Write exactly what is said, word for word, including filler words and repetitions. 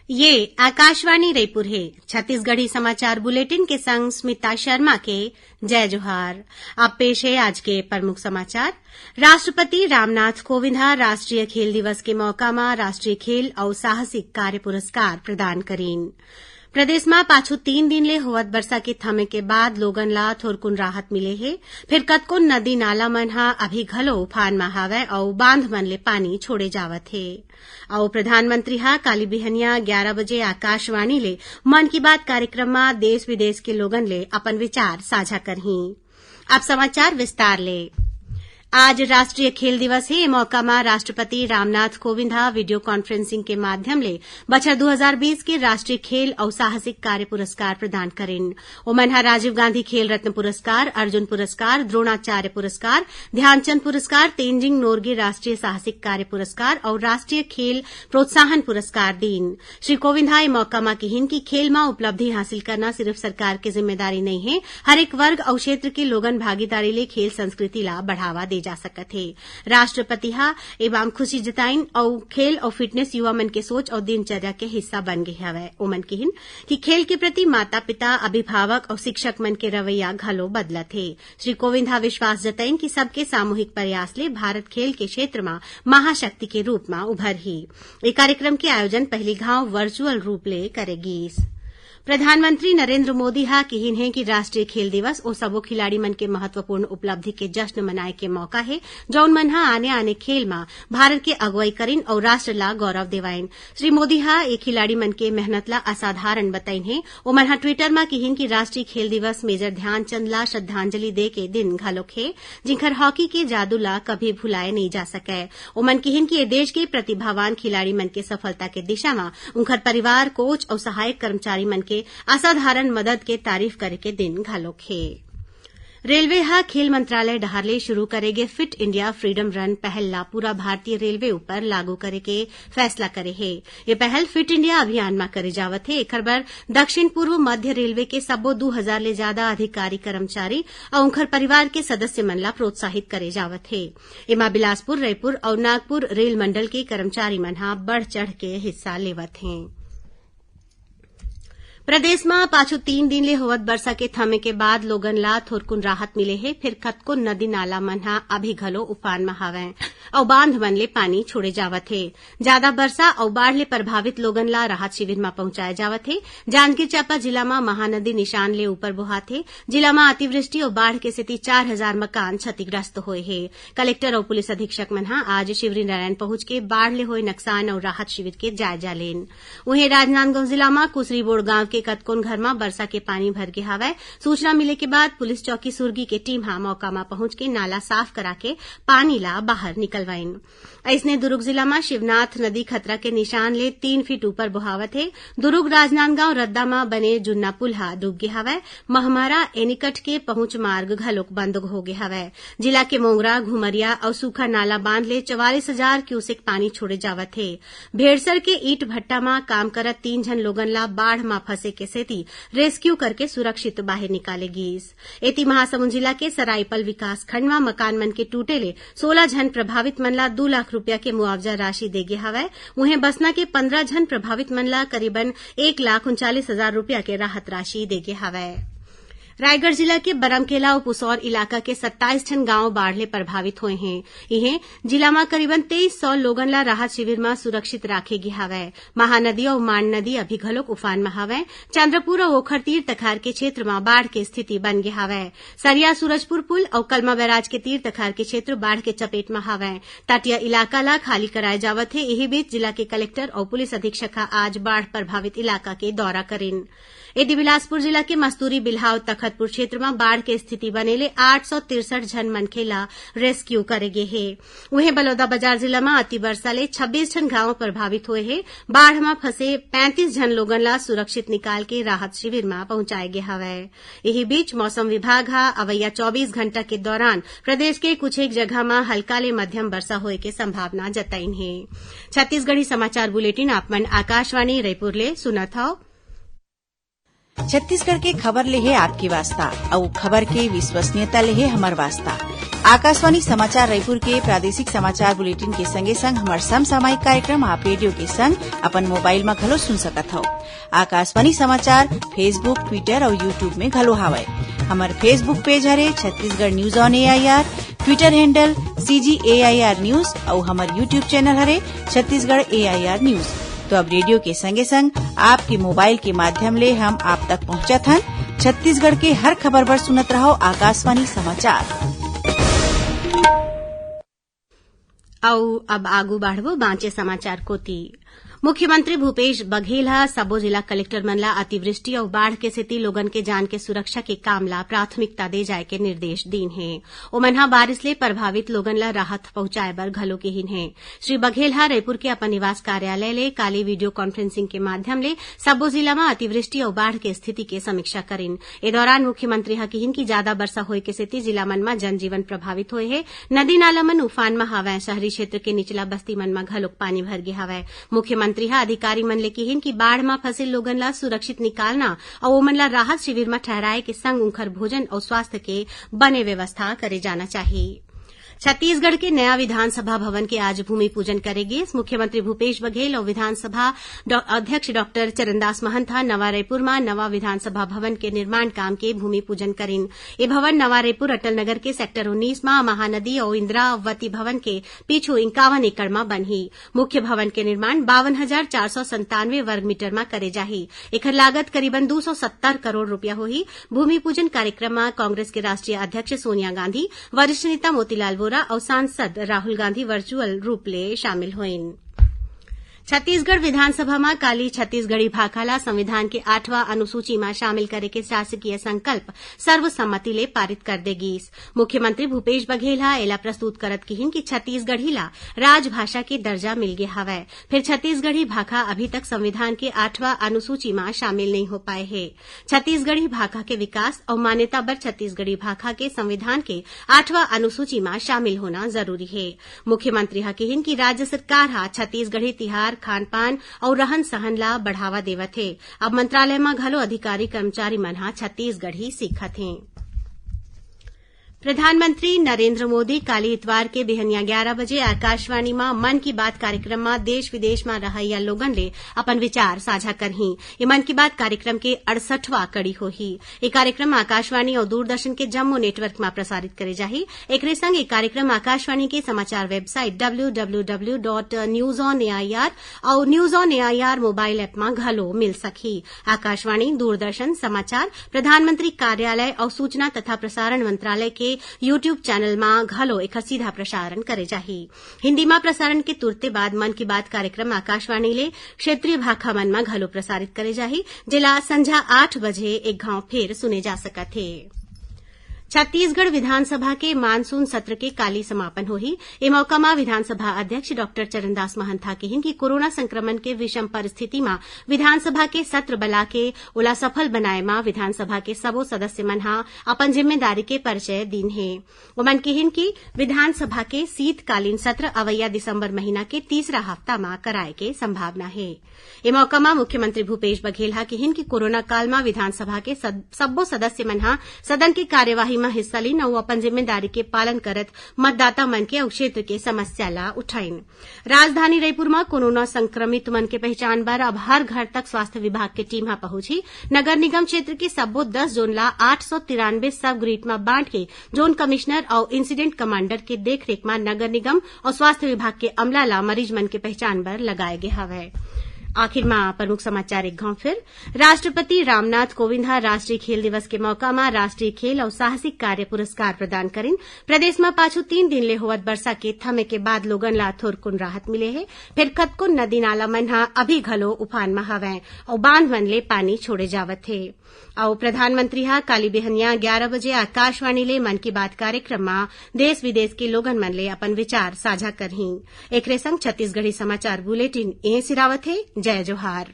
ये आकाशवाणी रईपुर हे। छत्तीसगढ़ी समाचार बुलेटिन के संग स्मिता शर्मा के जय जोहार। अब पेश हे आज के प्रमुख समाचार। राष्ट्रपति रामनाथ कोविंद ह राष्ट्रीय खेल दिवस के मौका म राष्ट्रीय खेल अउ साहसिक कार्य पुरस्कार प्रदान करीन। प्रदेश म पाछू तीन दिन ले होवत बरसा के थमे के बाद लोगन ला थोरकुन राहत मिले हे, फेर कतकोन नदी नाला मन ह अभी घलो उफान म हावय अउ बांध मन ले पानी छोड़े जावत हे। अउ प्रधानमंत्री ह काली बिहनिया ग्यारा बजे आकाशवाणी ले मन की बात कार्यक्रम म देश विदेश के लोगन ले अपन विचार साझा करहीं। अब समाचार विस्तार ले। आज राष्ट्रीय खेल दिवस हे। ए मौका म राष्ट्रपति रामनाथ कोविंद ह वीडियो कॉन्फ्रेंसिंग के माध्यम ले बछर दू हजार बीस के राष्ट्रीय खेल अउ साहसिक कार्य पुरस्कार प्रदान करिन। ओमन ह राजीव गांधी खेल रत्न पुरस्कार, अर्जुन पुरस्कार, द्रोणाचार्य पुरस्कार, ध्यानचंद पुरस्कार, तेनजिंग नोर्गे राष्ट्रीय साहसिक कार्य पुरस्कार अउ राष्ट्रीय खेल प्रोत्साहन पुरस्कार दीन। श्री कोविंद ह ए मौका म किहिन कि खेल म उपलब्धि हासिल करना सिरिफ सरकार के जिम्मेदारी नइ हे, हर एक वर्ग अउ क्षेत्र के लोगन भागीदारी ले खेल संस्कृति ला बढ़ावा दे जा सकत हे। राष्ट्रपति ह ए बाम खुशी जताइन अउ खेल अउ फिटनेस युवा मन के सोच अउ दिनचर्या के हिस्सा बन गे हवय। ओमन किहिन कि खेल के प्रति माता-पिता, अभिभावक अउ शिक्षक मन के रवैया घलो बदलत हे। श्री कोविंद ह विश्वास जताइन कि सबके सामूहिक प्रयास ले भारत खेल के क्षेत्र म महाशक्ति के रूप म उभरही। ए कार्यक्रम के आयोजन पहिली घांव वर्चुअल रूप ले करे गीस। प्रधानमंत्री नरेंद्र मोदी ह किहिन हे कि राष्ट्रीय खेल दिवस ओ सबो खिलाड़ी मन के महत्वपूर्ण उपलब्धि के जश्न मनाए के मौका हे, जउन मन ह आने-आने खेल म भारत के अगुवई करिन अउ राष्ट्र ला गौरव देवाइन। श्री मोदी ह ए खिलाड़ी मन के मेहनत ला असाधारण बताइन हे। ओमन ह Twitter म किहिन कि राष्ट्रीय खेल दिवस मेजर ध्यानचंद ला श्रद्धांजलि दे के दिन घलोक हे, जिंखर हॉकी के जादू ला कभी भुलाए नइ जा सकय। ओमन किहिन कि ए देश के प्रतिभावान खिलाड़ी मन के सफलता के दिशा म उंखर परिवार, कोच अउ सहायक कर्मचारी मन के असाधारण मदद के तारीफ करे के दिन घलोक हे। रेलवे ह खेल मंत्रालय डहार ले शुरू करे गे फिट इंडिया फ्रीडम रन पहल ला पूरा भारतीय रेलवे ऊपर लागू करे के फैसला करे हे। ये पहल फिट इंडिया अभियान म करे जावत हे। एखर बर दक्षिण पूर्व मध्य रेलवे के सबो दू हजार ले जादा अधिकारी कर्मचारी अउ उंखर परिवार के सदस्य मन ला प्रोत्साहित करे जावत हे। एमा बिलासपुर, रईपुर अउ नागपुर रेल मंडल के कर्मचारी मन ह बढ़ चढ़ के हिस्सा लेवत हें। प्रदेश म पाछू तीन दिन ले होवत बरसा के थमे के बाद लोगन ला थोरकुन राहत मिले हे, फेर कतको नदी नाला मन ह अभी घलो उफान म हावय अउ बांध मन ले पानी छोड़े जावत हे। जादा बरसा अउ बाढ़ ले प्रभावित लोगन ला राहत शिविर म पहुंचाए जावत हे। जांजगीर चांपा जिला म महानदी निशान ले ऊपर बोहात हे। जिला म अतिवृष्टि अउ बाढ़ के सेती चार हजार मकान क्षतिग्रस्त होए हे। कलेक्टर अउ पुलिस अधीक्षक मन ह आज शिवरीनारायण पहुंच के बाढ़ ले होए नकसान अउ राहत शिविर के जायजा लेन। उहें, राजनांदगांव जिला म कुसरीबोड़ गांव के कतकोन घर म बरसा के पानी भर गे हावय। सूचना मिले के बाद पुलिस चौकी सुरगी के टीम ह मौका म पहुंच के नाला साफ करा के पानी ला बाहर निकलवाइन। अइसने दुरूग जिला म शिवनाथ नदी खतरा के निशान ले तीन फीट ऊपर बोहावत हे। दुरूग राजनांदगांव रद्दा म बने जुन्ना पुल ह डूब गे हावय। महमारा एनीकट के पहुंच मार्ग घलोक बंद हो गे हावय। जिला के मोंगरा, घुमरिया अउ सूखा नाला बांध ले चवालीस हजार क्यूसेक पानी छोड़े जावत हे। भेड़सर के ईंट भट्टा म काम करत तीन झन लोगन ला बाढ़ म फंसे के सेती रेस्क्यू करके सुरक्षित बाहिर निकाले गीस। एती महासमुंद जिला के सरायपल विकासखंड म मकान मन के टूटे ले सोलह झन प्रभावित मन ला दू लाख रुपया के मुआवजा राशि दे गे हवय। उहें, बसना के पंद्रह झन प्रभावित मन ला करीबन एक लाख उनचालीस हजार रुपया के राहत राशि दे गे हवय। रायगढ़ जिला के बरमकेला अउ पुसौर इलाका के सत्ताईस ठन गांव बाढ़ ले प्रभावित होए हें। इहें, जिला म करीबन तेईस सौ लोगन ला राहत शिविर म सुरक्षित राखे गे हवय। महानदी अउ मांड नदी अभी घलोक उफान म हवय। चंद्रपुर अउ ओखर तीर तखार के क्षेत्र म बाढ़ के स्थिति बन गे हवय। सरिया सूरजपुर पुल अउ कलमा बैराज के तीर तखार के क्षेत्र बाढ़ के चपेट म हवय। तटीय इलाका ला खाली कराए जावत हे। इही बीच, जिला के कलेक्टर अउ पुलिस अधीक्षक ह आज बाढ़ प्रभावित इलाका के दौरा करिन। एदे बिलासपुर जिला के मस्तूरी, बिल्हा अउ तखतपुर क्षेत्र म बाढ़ के स्थिति बने ले आठ सौ तिरसठ झन मनखे ला रेस्क्यू करे गे हे। उहें, बलौदाबाजार जिला म अति वर्षा ले छब्बीस ठन गांव प्रभावित होए हे। बाढ़ म फंसे पैंतीस झन लोगन ला सुरक्षित निकाल के राहत शिविर म पहुंचाए गे हवय। इही बीच, मौसम विभाग ह अवइया चौबीस घंटा के दौरान प्रदेश के कुछ एक जगह म हल्का ले मध्यम वर्षा होए के संभावना जताइन हे। छत्तीसगढ़ी समाचार बुलेटिन आप मन आकाशवाणी रायपुर ले सुनत हव। छत्तीसगढ़ के खबर ले हे आपके वास्ता, अउ खबर के विश्वसनीयता ले हे हमर वास्ता। आकाशवाणी समाचार रायपुर के प्रादेशिक समाचार बुलेटिन के संगे संग हमर समसामयिक कार्यक्रम आप रेडियो के संग अपन मोबाइल म घलो सुन सकत हव। आकाशवाणी समाचार Facebook, Twitter अउ YouTube में घलो हावय। हमर Facebook पेज हरे Chhattisgarh news on AIR, Twitter handle CG AIR news अउ हमर YouTube चैनल हरे छत्तीसगढ़ एआईआर न्यूज। तो अब रेडियो के संगे संग आपके मोबाइल के माध्यम ले हम आप तक पहुंचत हन। छत्तीसगढ़ के हर खबर बर सुनत रहव आकाशवाणी समाचार। अउ अब आगू बाढ़बो बांचे समाचार कोति। मुख्यमंत्री भूपेश बघेल ह सबो जिला कलेक्टर मन ला अतिवृष्टि अउ बाढ़ के सेती लोगन के जान के सुरक्षा के काम ला प्राथमिकता दे जाय के निर्देश दीन हे। ओमन ह बारिश ले प्रभावित लोगन ला राहत पहुंचाय बर घलो किहिन हे। श्री बघेल ह रईपुर के अपन निवास कार्यालय ले काली वीडियो कॉन्फ्रेंसिंग के माध्यम ले सबो जिला म अतिवृष्टि अउ बाढ़ के स्थिति के समीक्षा करिन। ए दौरान मुख्यमंत्री ह किहिन कि जादा बरसा होय के सेती जिला मन म जनजीवन प्रभावित होय हे, नदी नाला मन उफान म हावय, शहरी क्षेत्र के निचला बस्ती मन म घलोक पानी भर गे हावय। मुख्यमंत्री ह अधिकारी मन ले किहिन कि बाढ़ म फंसे लोगन ला सुरक्षित निकालना अउ ओमन ला राहत शिविर म ठहराए के संग उंखर भोजन अउ स्वास्थ्य के बने व्यवस्था करे जाना चाही। छत्तीसगढ़ के नया विधानसभा भवन के आज भूमि पूजन करे गिस। मुख्यमंत्री भूपेश बघेल अउ विधानसभा डॉ-, अध्यक्ष डॉक्टर चरणदास महंत ह नवा रायपुर म नवा विधानसभा भवन के निर्माण काम के भूमि पूजन करिन। ए भवन नवा रायपुर अटल नगर के सेक्टर उन्नीस म महानदी अउ इंदिरावती भवन के पीछू इक्यावन एकड़ म बनही। मुख्य भवन के निर्माण बावन हजार चार सौ संतानवे वर्ग मीटर म करे जाही। एखर लागत करीबन दू सौ सत्तर करोड़ रुपया होही। भूमि पूजन कार्यक्रम म कांग्रेस के राष्ट्रीय अध्यक्ष सोनिया गांधी, वरिष्ठ नेता मोतीलाल वोरा अउ सांसद राहुल गांधी वर्चुअल रूप ले शामिल होइन। छत्तीसगढ़ विधानसभा म काली छत्तीसगढ़ी भाखा ला संविधान के आठवां अनुसूची म शामिल करे के शासकीय संकल्प सर्वसम्मति ले पारित कर दे गीस। मुख्यमंत्री भूपेश बघेल ह एला प्रस्तुत करत किहिन कि छत्तीसगढ़ी ला राजभाषा के दर्जा मिल गे हवय, फेर छत्तीसगढ़ी भाखा अभी तक संविधान के आठवां अनुसूची म शामिल नइ हो पाए हे। छत्तीसगढ़ी भाखा के विकास अउ मान्यता बर छत्तीसगढ़ी भाखा के संविधान के आठवां अनुसूची म शामिल होना जरूरी हे। मुख्यमंत्री ह किहिन कि राज्य सरकार ह छत्तीसगढ़ी तिहार, खान-पान अउ रहन-सहन ला बढ़ावा देवत हे। अब मंत्रालय म घलो अधिकारी कर्मचारी मन ह छत्तीसगढ़ी सीखत हें। प्रधानमंत्री नरेंद्र मोदी काली इतवार के बिहनिया ग्यारा बजे आकाशवाणी म मन की बात कार्यक्रम म देश विदेश म रहइया लोगन ले अपन विचार साझा करहीं। ये मन की बात कार्यक्रम के अड़सठवां कड़ी होही। ये कार्यक्रम आकाशवाणी अउ दूरदर्शन के जम्मो नेटवर्क म प्रसारित करे जाही। एकरे संग ये कार्यक्रम आकाशवाणी के समाचार website W W W dot news on AIR अउ news on AIR mobile app म घलो मिल सकही। आकाशवाणी, दूरदर्शन, समाचार, प्रधानमंत्री कार्यालय अउ सूचना तथा प्रसारण मंत्रालय के YouTube चैनल म घलो एखर सीधा प्रसारण करे जाही। हिंदी म प्रसारण के तुरते बाद मन की बात कार्यक्रम आकाशवाणी ले क्षेत्रीय भाखा मन म घलो प्रसारित करे जाही, जेला संझा आठ बजे एक घांव फेर सुने जा सकत हे। छत्तीसगढ़ विधानसभा के मानसून सत्र के काली समापन होही। ए मौका म विधानसभा अध्यक्ष डॉक्टर चरणदास महंत ह किहिन कि कोरोना संक्रमण के विषम परिस्थिति म विधानसभा के सत्र बला के ओला सफल बनाए म विधानसभा के सबो सदस्य मन ह अपन जिम्मेदारी के परिचय दीन हे। ओमन किहिन कि विधानसभा के शीतकालीन सत्र अवइया दिसंबर महीना के तीसरा हफ्ता म कराए के संभावना हे। ए मौका म मुख्यमंत्री भूपेश बघेल ह किहिन कि कोरोना काल म विधानसभा के सद-, सब्बो सदस्य मन ह सदन के कार्यवाही म हिस्सा लीन अउ अपन जिम्मेदारी के पालन करत मतदाता मन के अउ क्षेत्र के समस्या ल उठाइन। राजधानी रईपुर म कोरोना संक्रमित मन के पहचान बर अब हर घर तक स्वास्थ्य विभाग के टीम ह पहुंचही। नगर निगम क्षेत्र के सब्बो दस जोन ल आठ सौ तिरानवे सब ग्रिड म बांट के जोन कमिश्नर अउ इंसिडेंट कमांडर के देखरेख म नगर निगम अउ स्वास्थ्य विभाग के अमला ल मरीज मन के पहचान बर लगाए गे हवय। आखिर म प्रमुख समाचार एक घांव फिर। राष्ट्रपति रामनाथ कोविंद ह राष्ट्रीय खेल दिवस के मौका म राष्ट्रीय खेल अउ साहसिक कार्य पुरस्कार प्रदान करिन। प्रदेश म पाछू तीन दिन ले होवत बरसा के थमे के बाद लोगन ला थोरकुन राहत मिले हे, फेर कतकोन नदी नाला मन ह अभी घलो उफान म हवय अउ बांध मन ले पानी छोड़े जावत हे। अउ प्रधानमंत्री ह काली बिहनिया ग्यारा बजे आकाशवाणी ले मन की बात कार्यक्रम म देश विदेश के लोगन मन ले अपन विचार साझा करहीं। एकरे संग छत्तीसगढ़ी समाचार बुलेटिन ए सिरावत हे। जय जोहार।